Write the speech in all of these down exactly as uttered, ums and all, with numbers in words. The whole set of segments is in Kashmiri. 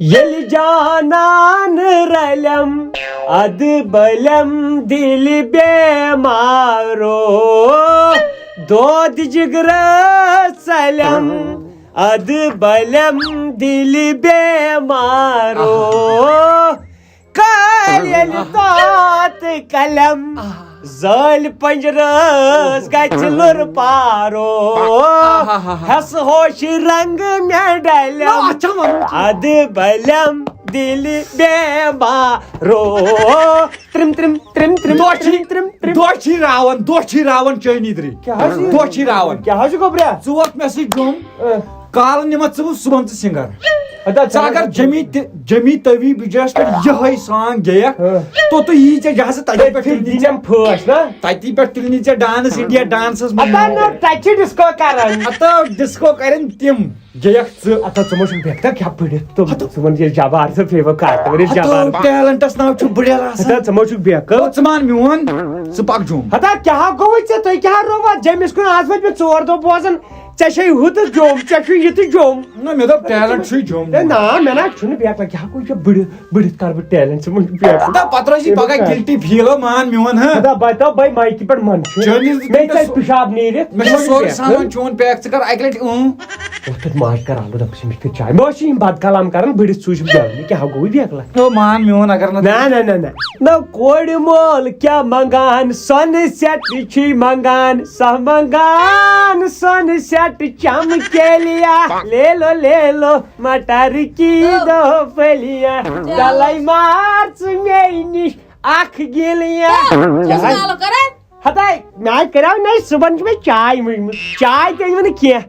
ییٚلہِ جانان رلم، ادٕ بلم دِلہِ بیمارو۔ دود جگرس ژلم، ادٕ بلم دِلہِ بیمارو۔ کر ییٚلہِ دود قلم، زٲلۍ پنجرس گژھِ لُر پارو۔ ہس ہوش رنگ مےٚ ڈلم، ادٕ بلم دِلہِ بیمارو۔ ترم ترم ترم ترم دۄہ چھِ، ترم ترم۔ دۄہ چھِ راوان، دۄہ چھِ راوان چٲنی درٕے۔ کیٛاہ حظ یہِ؟ دۄہ چھِ راوان۔ کیٛاہ حظ چھُ گوٚبریا؟ ژٕ ووت مےٚ سۭتۍ جوٚم۔ اۭں۔ کالہٕ نِمَتھ ژٕ بہٕ صُبحن تہٕ سِنٛگر۔ اَدٕ حظ، ژٕ اگر جمی تہِ، جمی تٲوی بِجرَس پٮ۪ٹھ یِہوٚے song گیٚیَکھ، اۭں۔ تو تہٕ یی ژےٚ جہازٕ تَتی پٮ۪ٹھ پٮ۪ٹھ تُلنی تُلنی ژےٚ۔ یِم first نا؟ تَتی پٮ۪ٹھ تُلنی ژےٚ dance India danceس منٛز۔ اَدٕ حظ، نہ، تَتہِ چھِ disco کَران۔ اَدٕ disco کَرن تِم۔ گیٚیَکھ ژٕ۔ اَدٕ حظ، ژٕ ما چھُکھ بہتر کیٛاہ پٔرِتھ؟ تہٕ ہَتہٕ۔ ژٕ وَن یہِ جبار ژٕ فیوٕ کَر، ژٕ وَن یہِ ہَتہٕ جبار۔ Talentس ناو چھُ بٕڈِرَس۔ ہَتہٕ حظ، ژٕ ما چھُکھ بیکل؟ تو ژٕ مان میون، ژٕ پَکھ جوٚم۔ ہَتہٕ حظ، کیٛاہ ہا گوٚوُے ژےٚ؟ تُہۍ کیٛاہ ہا رووا جیٚمِس کُن؟ آز وٲتۍ مےٚ ژور دۄہ بوزان، ژےٚ چھے ہُہ تہٕ جوٚم، ژےٚ چھُے یہِ تہٕ جوٚم۔ نہ، مےٚ دوٚپ talent چھُے جوٚم۔ ہے نا، مےٚ نا چھُنہٕ بیکلا، کیٛاہ گوٚو ژےٚ بٕڈِتھ، بٕڈِتھ کَرٕ بہٕ talent، ژٕ ما چھُکھ بیکلا؟ ہَتہٕ پَتہٕ روزِ یہِ پَگاہ guilty feel، مان میون، ہہ؟ ہَتہٕ بَے تو بَے مایکہِ پٮ۪ٹھ منٛد چھُ۔ چٲنِس مےٚ ژَلہِ پِشاب نیٖرِتھ۔ مےٚ چھُ سورُے سامان چون pack، ژٕ کَر اَکہِ لَٹہِ اۭں۔ وۄتھ تَتھ ماجہِ کَر آلوٗ، دَپُس أمِس کیٛاہ چاے؟ مےٚ اوس یہِ یِم بَد کَلام کَران، بٕڈِتھ ژٕ وٕچھ بہٕ گٮ۪وان، یہِ کیٛاہ ہا گوٚو بیکلا؟ نہ، مان میون، اگر نہٕ نہ، نہ، نہ، نہ۔ نہ کورِ مول کیٛاہ منٛگان، سۄنہٕ set چھُے منٛگان، سۄ منٛگان سۄنہٕ set چمکیلیا، لے لو، لے لو، مٹر کی دو پھلیاں، تَلَے مار ژٕ مے نِش اَکھ گِلیاں۔ کیٛاہ چھُ آلوٗ کَران؟ ہَتَے، مےٚ کَریو نَے صُبحن چھِ مےٚ چاے مٔجمٕژ، چاے تہِ أنۍ وٕ نہٕ کینٛہہ۔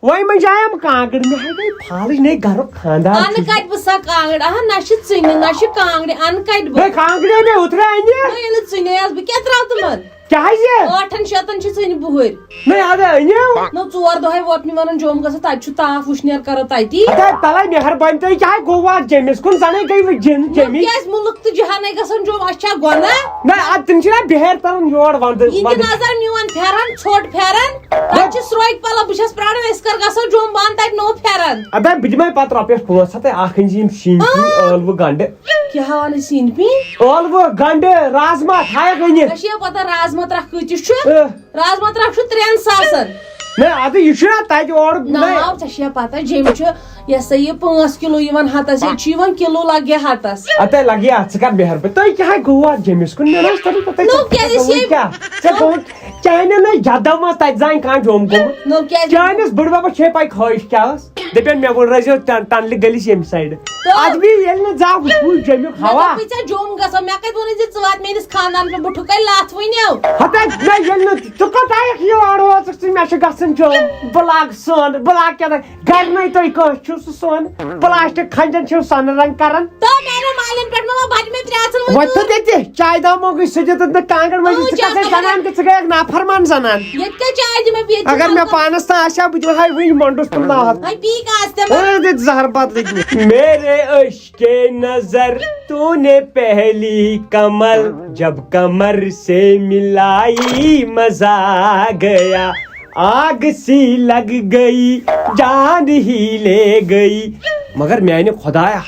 وۄنۍ منٛز آیَم کانٛگٕر، مےٚ ہَے گٔے پھالٕج، نے گَرُک خانٛدار اَنہٕ چھُ۔ کَتہِ بہٕ سا کانٛگٕر؟ اَہَن، نہ چھِ ژٕنہِ، نہ چھِ کانٛگرِ، اَنہٕ کَتہِ بہٕ؟ ہے، کانٛگرِ مےٚ اوترٕ اَنہِ۔ نہ، ییٚلہِ ژٕنے آسہٕ، بہٕ کیٛاہ ترٛاوٕ تِمَن؟ کیٛازِ؟ ٲٹھَن شیٚتَن چھِ ژٕنہِ بُہٕرۍ۔ نہ، اَدٕ أنِو۔ نہ، ژور دۄہَے ووت مےٚ وَنان جوٚم گژھو، تَتہِ چھُ تاپھ وٕشنیر کَرو تَتی۔ اَدٕ تَلَے مہربٲنی، تُہۍ کیٛاہ گوٚو اَتھ جیٚمِس کُن؟ زَنٕے گٔے وۄنۍ جِن نہ، جیٚمِس۔ کیٛازِ مُلُک تہٕ جہانَے گژھان جوٚم، اَسہِ چھا گۄناہ؟ نہ، اَدٕ تِم چھِنہ بِہٲرۍ تَران یور وَندٕ، یہِ تہِ وَندٕ۔ نظر میون پھٮ۪رَن، ژھوٚٹ پھٮ۪رَن۔ تَتہِ چھِ سرٛوگۍ پَلو، بہٕ چھَس پرٛاران، أسۍ کر گژھو جوٚم، بہٕ اَنہٕ تَتہِ نوٚو پھٮ۪رَن۔ اَدٕ بہٕ دِمَے پَتہٕ رۄپیَس پانٛژھ ہَتھ، تہٕ اَکھ أنۍ زِ یِم سِنۍ، آ۔ ٲلوٕ، گَنٛڈٕ۔ کیٛاہ ہاوان أسۍ سِنۍ پیٖنتۍ؟ ٲلوٕ، گَنٛڈٕ، رازما تھایَکھ أنِتھ۔ ژےٚ چھےٚ پَتہ رازما ترٛکھ کۭتِس چھُ؟ اۭں۔ رازما ترٛکھ چھُ ترٛٮ۪ن ساسَن۔ نہ، اَدٕ یہِ چھُنہ تَتہِ اورٕ، نہ، نہ۔ آو، ژےٚ چھےٚ پَتہ، جیٚمہِ چھُ یہِ ہسا یہِ پانٛژھ کِلوٗ یِوان ہَتَس، ییٚتہِ چھُ یِوان کِلوٗ لَگہِ ہَتَس۔ اَدٕ تۄہہِ لَگہِ اَتھ، ژٕ کَر مہربٲنی، تۄہہِ کیٛاہ گوٚو اَتھ جیٚمِس کُن؟ مےٚ نہ حظ تَرِ پَتہ، نو، ژےٚ کیٛازِ گوٚوُے چھِ یِم؟ کیٛاہ؟ ژےٚ نو۔ گوٚوُے؟ چانٮ۪ن نَے جَدو منٛز تَتہِ زانہِ کانٛہہ جوٚم گوٚمُت۔ نو، کیٛازِ؟ چانِس بٕڈبَبَس چھے پَے خٲہِش کیٛاہ ٲس؟ دَپان مےٚ ووٚن رٔزیو ٹن-، ٹنلہِ گٔلِس ییٚمہِ سایڈٕ۔ تہٕ اَدٕ بیٚیہِ ییٚلہِ نہٕ زانٛہہ وٕچھوُے جیٚمیُک مےٚ ہوا۔ دوٚپُے ژےٚ جوٚم گژھو، مےٚ کَتہِ ووٚنُے زِ ژٕ وات میٛٲنِس خانٛدانَس پٮ۪ٹھ، بہٕ ٹھُکَے لَتھ وٕنیو۔ ہَتَے، نہ، ییٚلہِ نہٕ ژٕ کوٚت آیَکھ یور اوسُکھ ژٕ، مےٚ چھُ گژھُن جوٚم، بہٕ لاگہٕ سۄن، بہٕ لاگہٕ کیٛاہ تام، گَرِ نَے تۄہہِ کٲنٛسہِ چھُو سُہ سۄن، پٕلاسٹِک کھَنجَن چھِو سۄنہٕ رنٛگ کَران۔ تہٕ میٛانٮ۪ن مالٮ۪ن پٮ۪ٹھ ما وۄنۍ بَجہِ مےٚ ترٛےٚ ژھٕن وۄنۍ وۄنۍ تہٕ تہِ۔ تہِ چایہِ دامہٕ گٔے سُہ دیُتُتھ نہٕ کانٛگٕر مٔجِد، اۭں، ژٕ کَتھ چاے ٲسۍ زَنان تہِ، ژٕ گٔیَکھ نافرمان زَنان۔ ییٚتہِ کیٛاہ چاے دِمے بہٕ ییٚتہِ؟ اگر مےٚ پانَس تام آسہِ ہا، بہٕ دِمہٕ ہا وٕنہِ مۄنٛڈَس کُن نار۔ وۄنۍ پی کَس تہِ ما؟ وۄنۍ دِتھ زَہر بَدلہٕ دِتھ۔ میرے عشق نظر تو نے پہلی کمر، جب کمر سے ملائی مزہ آ گیا، آگ سی لگ گئی، جان ہی لے گئی۔ مگر میانہِ خدایا،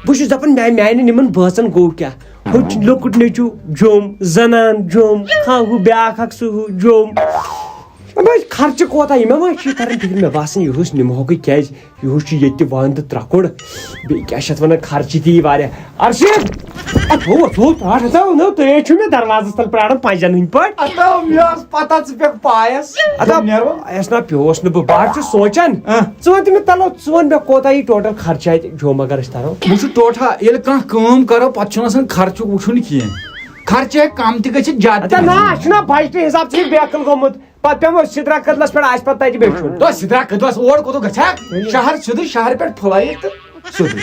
بہٕ چھُس دَپان، میانہِ، میانٮ۪ن یِمَن بٲژَن گوٚو کیٛاہ؟ ہُہ چھُ لۄکُٹ نیٚچوٗ جوٚم، زَنان جوٚم، ہا ہُہ بیٛاکھ اَکھ سُہ ہُہ جوٚم۔ وۄنۍ خرچہٕ کوتاہ یہِ؟ مےٚ ما چھِ تَران فِکرِ، مےٚ باسان، یِہُس نِمہوکھٕے، کیٛازِ یِہُس چھُ ییٚتہِ تہِ وَندٕ ترٛکُر، بیٚیہِ کیٛاہ چھِ اَتھ وَنان، خرچہٕ تہِ یی واریاہ۔ اَرشیٖد! اَتھ گوٚو، اَتھ گوٚو، پرٛاٹھ، ہَتاو، نو، تُہۍ حظ چھِو مےٚ دروازَس تَل پرٛاران پنٛجَن ہٕنٛدۍ پٲٹھۍ۔ ہَتاو، مےٚ ٲس پَتہ ژٕ پٮ۪کھ پایَس۔ ہَتاو، بہٕ نیرو۔ یَس نا پیوس نہٕ بہٕ، بہٕ حظ چھُس سونٛچان۔ آ۔ ژٕ وَن تہٕ مےٚ، تَلو، ژٕ وَن مےٚ کوتاہ یی total خرچہٕ اَتہِ جوٚم اگر أسۍ تَرو؟ وٕچھِو ٹوٹھا، ییٚلہِ کانٛہہ کٲم کَرو، پَتہٕ چھُنہٕ آسان خرچُک وٕچھُن کِہیٖنۍ۔ خرچہٕ ہیٚکہِ کَم تہِ گٔژھِتھ، زیادٕ تہِ ہَتا نا، گٔژھِتھ۔ اَسہِ چھُنہ بجٹہٕ حِساب ژٕ یہِ بیکٕل گوٚمُت۔ پتہٕ پیوٚو سِدرا کدلس پٮ۪ٹھ آسہِ پتہٕ تتہِ بیٚچھُن۔ تو سِدرا کدلس اور کوٚت گژھِ ہا؟ شہر سیوٚدُے، شہرٕ پٮ۪ٹھ flight تہٕ سیوٚدُے۔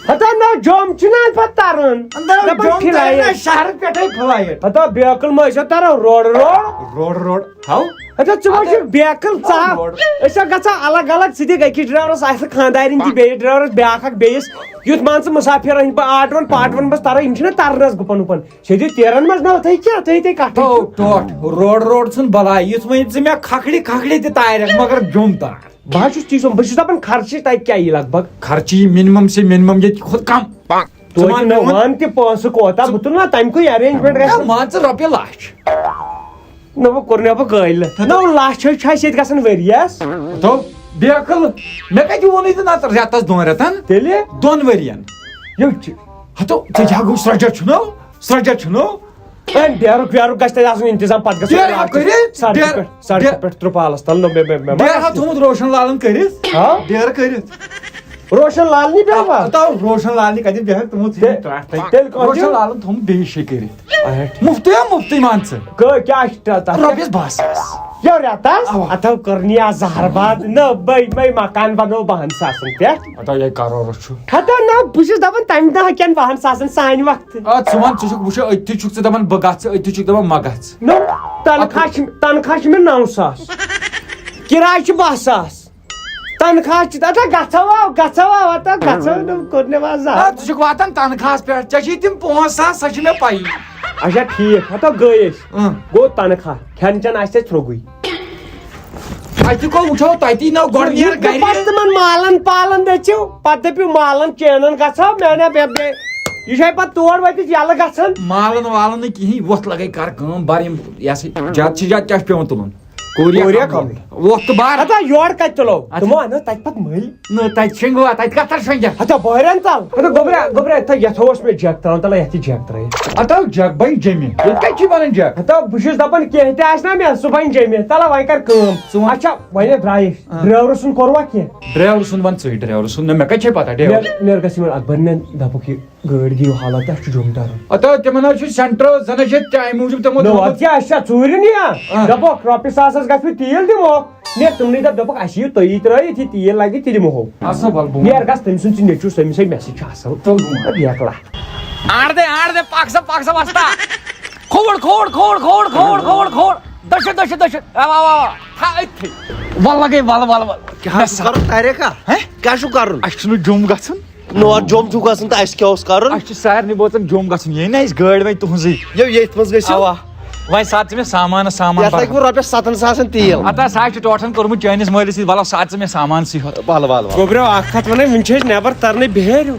ہتا نہ جوٚم چھُنہٕ پتہٕ ترُن۔ اندر دپان جوٚم flight۔ ترِ نہ شہرٕ پٮ۪ٹھے flight۔ ہتا بیکٕل ما ٲسۍ تران روڈ روڈ۔ Road road. تھاو۔ اچھا، ژٕ وۄنۍ چھُکھ بیکل ژاو۔ أسۍ ہا گژھو الگ الگ، ژٕ دِکھ أکِس ڈرایورس اکھ خانٛدارِنۍ تہِ، بیٚیِس ڈرایورس بیٛاکھ اکھ بیٚیِس۔ یُتھ مان ژٕ مسافر ہن بہٕ آٹون پاٹون بس تران، یِم چھِنہٕ تران حظ گُپن وُپن۔ چھے دِ تیرن منٛز نہ تھٲے کیٛاہ، تھٲے تھٲے کٹھٕے۔ تو ٹوٹھ روڈ روڈ ژھُن بلاے، یُتھ وۄنۍ ژٕ مےٚ کھکھڑِ کھکھڑِ تہِ تارکھ مگر جوٚم تار۔ بہٕ حظ چھُس تی سونٛچان، بہٕ چھُس دپان خرچہِ تتہِ کیٛاہ یی لگ بھگ؟ خرچہِ یی منیمم سے منیمم ییٚتہِ کھۄتہٕ کم۔ ژٕ توتہِ وَن نہ میون۔ وَن تہِ پونٛسہٕ کوتاہ، بہٕ تُلہٕ نا تَمہِ کُے arrangement ہے، گژھِ۔ مان ژٕ رۄپیہِ لچھ۔ نہ، وۄنۍ کوٚر مےٚ بہٕ قٲبلہِ۔ نہ، لچھ حظ چھُ اَسہِ ییٚتہِ گژھان ؤریَس۔ ہتو، بیقل، مےٚ کتہِ ووٚنُے تہٕ نتہٕ رٮ۪تس دۄن رٮ۪تن؟ تیٚلہِ؟ دۄن ؤرین۔ یوٚت چھِ۔ ہتو، ژےٚ کیٛاہ گوٚو، سرٛۄجر چھُنو؟ سرٛۄجر چھُنو؟ ہے، بیرُک ویرُک گژھِ تَتہِ آسُن انتظام، پتہٕ گژھِ بیرٕ ہا کٔرِتھ، سڑکہِ بیرٕ، پٮ۪ٹھ، سڑکہِ بیرٕ۔ پٮ۪ٹھ ترٛپالس تل، نہ، مےٚ، مےٚ، مےٚ ما بیرٕ ہا گژھِ۔ تھوٚمُت روشن لالن کٔرِتھ؟ ہا؟ بیرٕ کٔرِتھ۔ روشن لال نی بیٚہوان؟ ہتو، روشن لال نی کتہِ بیٚہکھ، تِمو ژھٕنۍ تیٚلہِ، ترٛٹھ تَتہِ۔ تیٚلہِ کۄس روشن چھِ؟ لالن تھوٚومُت بیٚیہِ شیٚیہِ کٔرِتھ۔ اچھا، ٹھیٖک۔ مُفتٕے ہا مُفتٕے مان ژٕ۔ کٔ-، کیٛاہ چھِ تَتھ؟ رۄپیَس باہ ساس۔ یو رٮ۪تس؟ اَوا۔ ہتو کٔر نی آز زہر باد۔ نہ، بٔے، بٔے مکان بنوو باہن ساسن پٮ۪ٹھ۔ ہتو، یہِ کرورس چھُ۔ ہتو نہ، بہٕ چھُس دپان تَمہِ دۄہ کٮ۪ن باہن ساسن سانہِ وقتہٕ۔ آ، ژٕ وَن، ژٕ چھُکھ وٕچھان، أتھی چھُکھ ژٕ دپان بہٕ گژھٕ، أتھی چھُکھ دپان مہ گژھ۔ نہ، تنخواہ چھِ، تنخواہ چھِ مےٚ نو ساس۔ کِراے چھِ باہ ساس۔ تنخواہ چھِ، دَپان، گژھو آو، گژھو آو، ہتا گژھو نہٕ، کوٚر نہٕ وۄنۍ آ، زانٛہہ۔ ژٕ چھُکھ واتان تنخواہس پٮ۪ٹھ، ژےٚ چھِ تِم پانٛژھ ساس، سۄ چھِ مےٚ پَیی۔ اچھا، ٹھیٖک، ہتا گٔے أسۍ۔ اۭں۔ گوٚو تنخواہ، کھٮ۪ن چٮ۪ن آسہِ اَسہِ تھوٚگُے۔ اَتہِ گوٚو وٕچھو تَتی نہ گۄڈٕ نیر یہِ گَرِ۔ پَتہٕ تِمن مالن پالن دٔژھِو، پَتہٕ دٔپِو مالن چینن گژھو، مےٚ وَنیٛا بے-، بے-، یہِ چھے پَتہٕ تور وٲتِتھ یَلہٕ گژھان۔ مالن والن نہٕ کِہیٖنۍ، وۄتھ لَگَے کَر کٲم، بَر یِم، یہِ ہسا یہِ زیادٕ چھِ زیادٕ کیٛاہ چھُ پٮ۪وان تُلُن؟ کوریا کوریا کملہٕ۔ کملہٕ۔ وۄتھ تہٕ بار۔ ہتا یورٕ کتہِ تُلو؟ اچھا۔ تِمو اَنو تتہِ پتہٕ مٔلۍ۔ نہ، تتہِ شۄنٛگوا، تتہِ کتھ تر شۄنٛگکھ؟ ہتا بٲرٮ۪ن تل۔ ہتا گوٚبرا، گوٚبرا، تھا یتھ اوس مےٚ جگ ترٛاوُن تلہٕ، یتھ تہِ جگ ترٛٲیِتھ۔ ہتا جگ بنہِ جیٚمہِ۔ ییٚتہِ کتہِ چھُے بنان جگ؟ ہتا بہٕ چھُس دپان کینٛہہ تہِ آسہِ نا مےٚ، سُہ بنہِ جیٚمہِ۔ تلہٕ وۄنۍ کر کٲم۔ ژٕ وَن۔ اچھا، وۄنۍ ییٚلہِ درٛایہِ أسۍ، آ۔ ڈرایورٕ سُنٛد کوٚروا کینٛہہ؟ ڈرایورٕ سُنٛد وَن ژٕے، ڈرایورٕ سُنٛد نہ، مےٚ کتہِ چھے پتہ ڈرایور؟ مےٚ، مےٚ گژھِ یِمن اکبر نٮ۪ن دپُکھ یہِ گٲڑۍ دِیِو حالت، اَسہِ چھُ جوٚم تَرُن۔ ہتو، تِمن حظ چھُ سینٹرو زن حظ چھِ تَمہِ موٗجوٗب تِمو نہ، تھوٚومُت۔ وۄنۍ کیٛاہ، اَسہِ چھا ژوٗرِ نِیان؟ آ۔ دَپوکھ، رۄپیہِ ساس حظ گژھِ مےٚ تیٖل دِمو۔ مےٚ تِمنٕے دَپ، دَپوکھ، اَسہِ یِیِو تُہی ترٛٲیِتھ، یہِ تیٖل لَگہِ تہِ دِمہو۔ اَسا وَلہٕ بہٕ وَنہٕ۔ یار گژھ تٔمۍ سُنٛد ژٕ نیٚچوٗ، تٔمِس ہے مےٚ سۭتۍ چھُ اَصٕل۔ تُل بہٕ وَنہٕ۔ بیکلا۔ آر دے، آر دے، پَک سا، پَک سا، وۄستا۔ کھووُر، کھووُر، کھووُر، کھووُر، کھووُر، کھووُر۔ دٔچھِنۍ، دٔچھِنۍ، دٔچھِنۍ۔ اَوا، اَوا، اَوا۔ تھا أتھٕے۔ وَلہٕ لَگے، وَلہٕ، وَلہٕ، وَلہٕ۔ کیٛاہ حظ چھُ کَرُن، طاریقہ؟ ہیں؟ کیٛاہ چھُ کَرُن؟ اَسہِ چھُنہٕ جوٚم گژھُن۔ نور جوٚم چھُ گژھُن تہٕ اَسہِ کیٛاہ اوس کَرُن؟ اَسہِ چھُ سارنٕے بٲژَن جوٚم گژھُن، یہِ نہ اَسہِ گٲڑۍ وۄنۍ تُہٕنٛزٕے۔ یو، ییٚتھۍ منٛز گٔژھِو۔ اَوا۔ وۄنۍ ساتھ ژٕ مےٚ سامانَس سامان یَتھ لَگہِ بَرابر۔ وۄنۍ رۄپیَس سَتَن ساسَن تیٖل۔ ہتا سُہ ہا چھُ ٹوٹھَن کوٚرمُت چٲنِس مٲلِس سۭتۍ، وَلہٕ ساتھ ژٕ مےٚ سامان سٕے ہوت۔ وَلہٕ، وَلہٕ، وَلہٕ۔ گوٚبریو، اَکھ کَتھ وَنَے، وٕنہِ چھِ أسۍ نٮ۪بَر تَرنٕے بِہٲرِو۔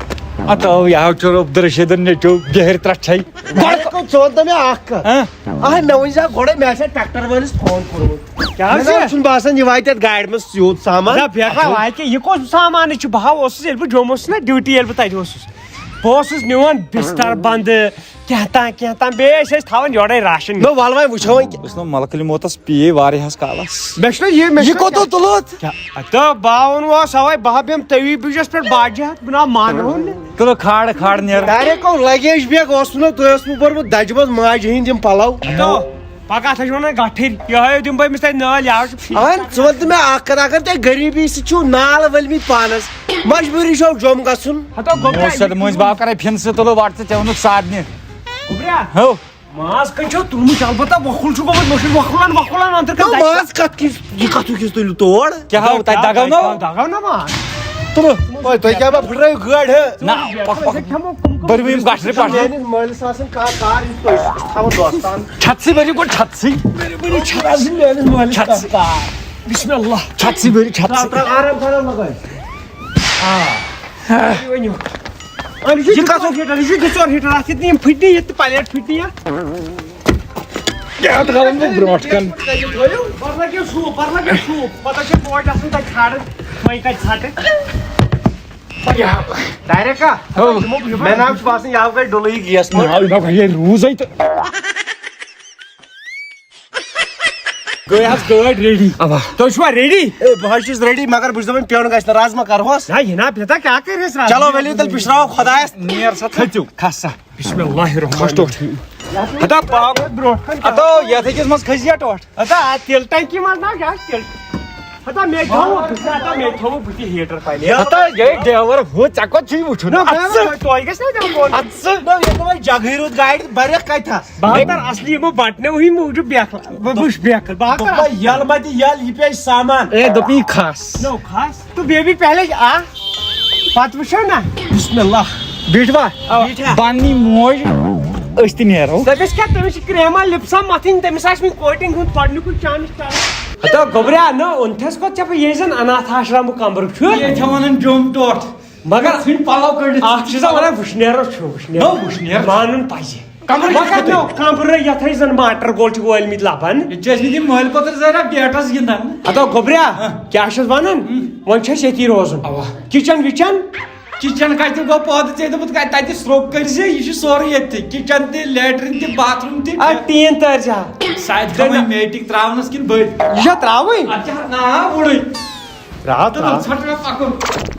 ہتا یہِ حظ چھُ عبدالرشیٖدَن نیٚچوٗ بِہٲرۍ ترٛٹھ چھَے۔ گۄڈٕ ژٕ وَن تہٕ مےٚ اَکھ کَتھ۔ ہاں؟ اَہَے، مےٚ ؤنۍ زِ گۄڈَے، مےٚ آسہِ ہا ٹرٛیکٹَر وٲلِس فون کوٚرمُت۔ کیٛاہ مےٚ حظ نہ چھُ؟ حظ چھُنہٕ باسان، یہِ واتہِ اَتھ گاڑِ منٛز یوٗت سامان۔ نہ، بیٚیہِ ہا واتہِ، یہِ کُس سامانٕے چھُ؟ بہٕ ہا اوسُس، ییٚلہِ بہٕ جوٚم اوسُس نہ، ڈیوٹی ییٚلہِ بہٕ تَتہِ اوسُس، بہٕ اوسُس نِوان بِستَر بَنٛدٕ، کینٛہہ تام، کینٛہہ تام، بیٚیہِ ٲسۍ أسۍ تھاوان یورَے راشن۔ نہ، وَلہٕ وۄنۍ وٕچھو وۄنۍ۔ بہٕ اوسُس نہٕ ملکہٕ الموتَس پیٚیے واریاہَس کالَس۔ مےٚ چھُنہ یہِ، مےٚ یہِ چھُنہ کوٚت تُلوتھ؟ کیٛاہ؟ تہٕ بہٕ آوُن وۄنۍ سَوَے، بہٕ ہا بیٚہمہٕ تٔمی بِرٛجَس پٮ۪ٹھ باجہِ ہَتھ، بہٕ نہ مانہٕ ہون نہٕ۔ تُلو کھاڑ کھاڑ نیر۔ ڈایریکٹ کوٚر لگیج بیگ اوس نہٕ، تُہۍ اوسمُت بوٚرمُت دَجہِ منٛز ماجہِ ہِنٛدۍ یِم پَلَو۔ تو پگاہ تھٲے زِ وَنان گَٹھٕرۍ، یِہوٚے دِمہٕ بہٕ أمِس تَتہِ نٲلۍ، یہِ حظ چھُ فیٖس اَہَن، ژٕ وَن تہٕ مےٚ اَکھ کَتھ، اگر تُہۍ غریٖبی سۭتۍ چھُو نال ؤلمٕتۍ پانَس، مجبوٗری چھو جوٚم گژھُن۔ ہَتو گوٚبرا، مۄشَد یہِ مٔنٛزۍ باو کَرے فِنہٕ سۭتۍ تُلو وَٹ ژٕ، ژےٚ ووٚنُتھ سادنہِ۔ گوٚبرا۔ ہو۔ ماز کَتہِ چھو تُلمُت؟ البتہ وۄکھُل چھُ گوٚمُت، مےٚ چھُ وۄکھُلَن، وۄکھُلَن اَندر نہ، کَتہِ ماز کَتھ کِس، یہِ کَتھ کِس تُلِو تور؟ کیٛاہ ہو، تَتہِ دَگو نہ؟ دَگو نہ ماز۔ تُلو۔ اوے، تُہۍ کیٛاہ بہٕ پھٕٹرٲیِو گٲڑۍ، ہے؟ نہ، پَک، پَک۔ أسۍ کھٮ۪مو کُم کُم بٔرِو یِم گاٹھرِ پٮ۪ٹھ۔ میٛٲنِس مٲلِس آسان کانٛہہ کار، یُس تُہۍ چھُو تھاوان دوستان۔ چھَتسٕے بٔرِو گۄڈٕ، چھَتسٕے۔ بٔرِو، بٔرِو چھَتھ۔ اَسہِ میٛٲنِس مٲلِس چھَتسٕے۔ کانٛہہ کار۔ بسم اللہ۔ چھَتسٕے بٔرِو، چھَتسٕے۔ ترٛاو، ترٛاو، آرام سان لَگٲیِتھ۔ آ۔ یہِ ؤنِو۔ اَہَن، یہِ چھُ یہِ کَتھ؟ ڈِسور ہیٖٹَر، یہِ چھُ ڈِسور ہیٖٹَر، اَتھ ییٚتہِ نہٕ یِم پھٕٹنہِ، ییٚتہِ تہٕ پَلیٹ پھٕٹنہِ یَتھ۔ یَتھ تھاوَن بہٕ برونٛٹھ کَن۔ پَتہٕ لَگہِ شوٗب، پَتہٕ لَگہِ شوٗب، پَتہٕ چھِ پوش آسان تَتہِ کھالٕنۍ، وۄنۍ کَتہِ ژھَٹہٕ؟ ڈایریکٹ ہا؟ ہو۔ مےٚ ناو چھُ باسان، یہِ آو گَرِ ڈُلٕے گیس منٛز۔ ناو، ناو، یہِ روٗزَے تہٕ۔ گٔے حظ گٲڑۍ ریڈی۔ اوا۔ تُہۍ چھِوا ریڈی؟ اے، بہٕ حظ چھُس ریڈی، مگر بہٕ چھُس دَپان، پیوٚن گژھِ نہٕ، رازما کَرہوس۔ نہ، یہِ نا، بیٚیہِ کیٛاہ کٔرِس رازما؟ چلو، ؤلِو تیٚلہِ پِشراوو خۄدایَس۔ نیر سا تھٔژِو۔ کھس سا۔ بسم اللہ الرحمن کھس ٹوٹھ۔ الرحیم۔ ہتا پاو۔ برونٛٹھ کَنہِ ہتو، یَتھ أکِس منٛز کھٔسۍ یا ٹوٹھ۔ ہتا، تیل ٹنکی منٛز نا، کیٛاہ تیل؟ ہتا مےٚ تھوٚو، ہتا مےٚ تھوٚو بہٕ تہِ ہیٖٹر پنٕنۍ۔ ہتا یہِ ڈرایور ہُہ، ژےٚ کوٚت چھُے وُچھُن؟ نہ، اَتھ ژٕ۔ مےٚ تۄہہِ گژھِ نا تیٚلہِ وَنُن۔ اَتھ ژٕ۔ نہ، یہِ تھوٚو جگہٕے روٗد گاڑِ، بَرٮ۪کھ کَتہِ تھَس؟ بہٕ ہا کَرٕ اَصلی یِمو بَٹنو ہٕنٛدۍ موٗجوٗب بیکھ، بہٕ وٕچھٕ بیکھ، بہٕ ہا کَرٕ دوٚپمَے، یَلہٕ مَتہِ یَلہٕ، یہِ پیٚیہِ سامان۔ اے، دوٚپ یہِ کھَس۔ نو کھَس۔ تہٕ بیبی پہلے آ، پَتہٕ وٕچھو نا۔ بسم اللہ۔ بیٖٹھوا؟ اَوا۔ بیٖٹھا۔ بَننی موج، أسۍ تہِ نیرو۔ دَپٮ۪س کیٛاہ، تٔمِس چھِ کرٛیما لِپسا مَتھٕنۍ، تٔمِس آسہِ وٕنہِ کوٹِنٛگ ہُنٛد گۄڈٕنیُکُے چانٕس چلان۔ ہتا گوٚبریا، نہ اوٚنتھس کوٚت ژےٚ بہٕ ییٚلہِ زن اناتھ آشرمُک کمرٕ چھُ؟ ییٚتہِ چھِ ونان جوٚم ٹوٹھ۔ مگر ژھٕنۍ پلو کٔڑِتھ۔ اکھ چھِ سا ونان وٕشنیر چھُ، وٕشنیر۔ نہ، وٕشنیر۔ مانُن پزِ۔ کمرٕ مگر چھُ نہ، کمرٕ یتھ أسۍ زن ماٹر گول چھِ وٲلمٕتۍ لبن۔ ییٚتہِ چھِ ٲسمٕتۍ یِم مٲلۍ پٔتٕر زٲرۍ اکھ بیٹس گِنٛدان۔ ہتا گوٚبریا، ہاں۔ کیٛاہ چھس ونان؟ ہُم۔ وۄنۍ چھِ أسۍ ییٚتی روزُن۔ اوا۔ کچن وچن؟ کچن کتہِ گوٚو پٲدٕ؟ ژےٚ دوٚپُتھ کتہِ، تتہِ سرٛوگ کٔرۍ زِ، یہِ چھُ سورُے ییٚتھی۔ کچن تہِ، لیٹرین تہِ، باتھ روٗم تہِ۔ آ، ٹیٖن تٲرۍ زِ ہا۔ سُہ آتہِ تھاوٕنۍ میٹِنگ ترٛاونس کِنہٕ بٔلۍ؟ یہِ چھا ترٛاوٕنۍ؟ اتھ چھِ نا وُڑٕے۔ ترٛاو، تہٕ ترٛاو۔ ژھٹھ مےٚ پکُن۔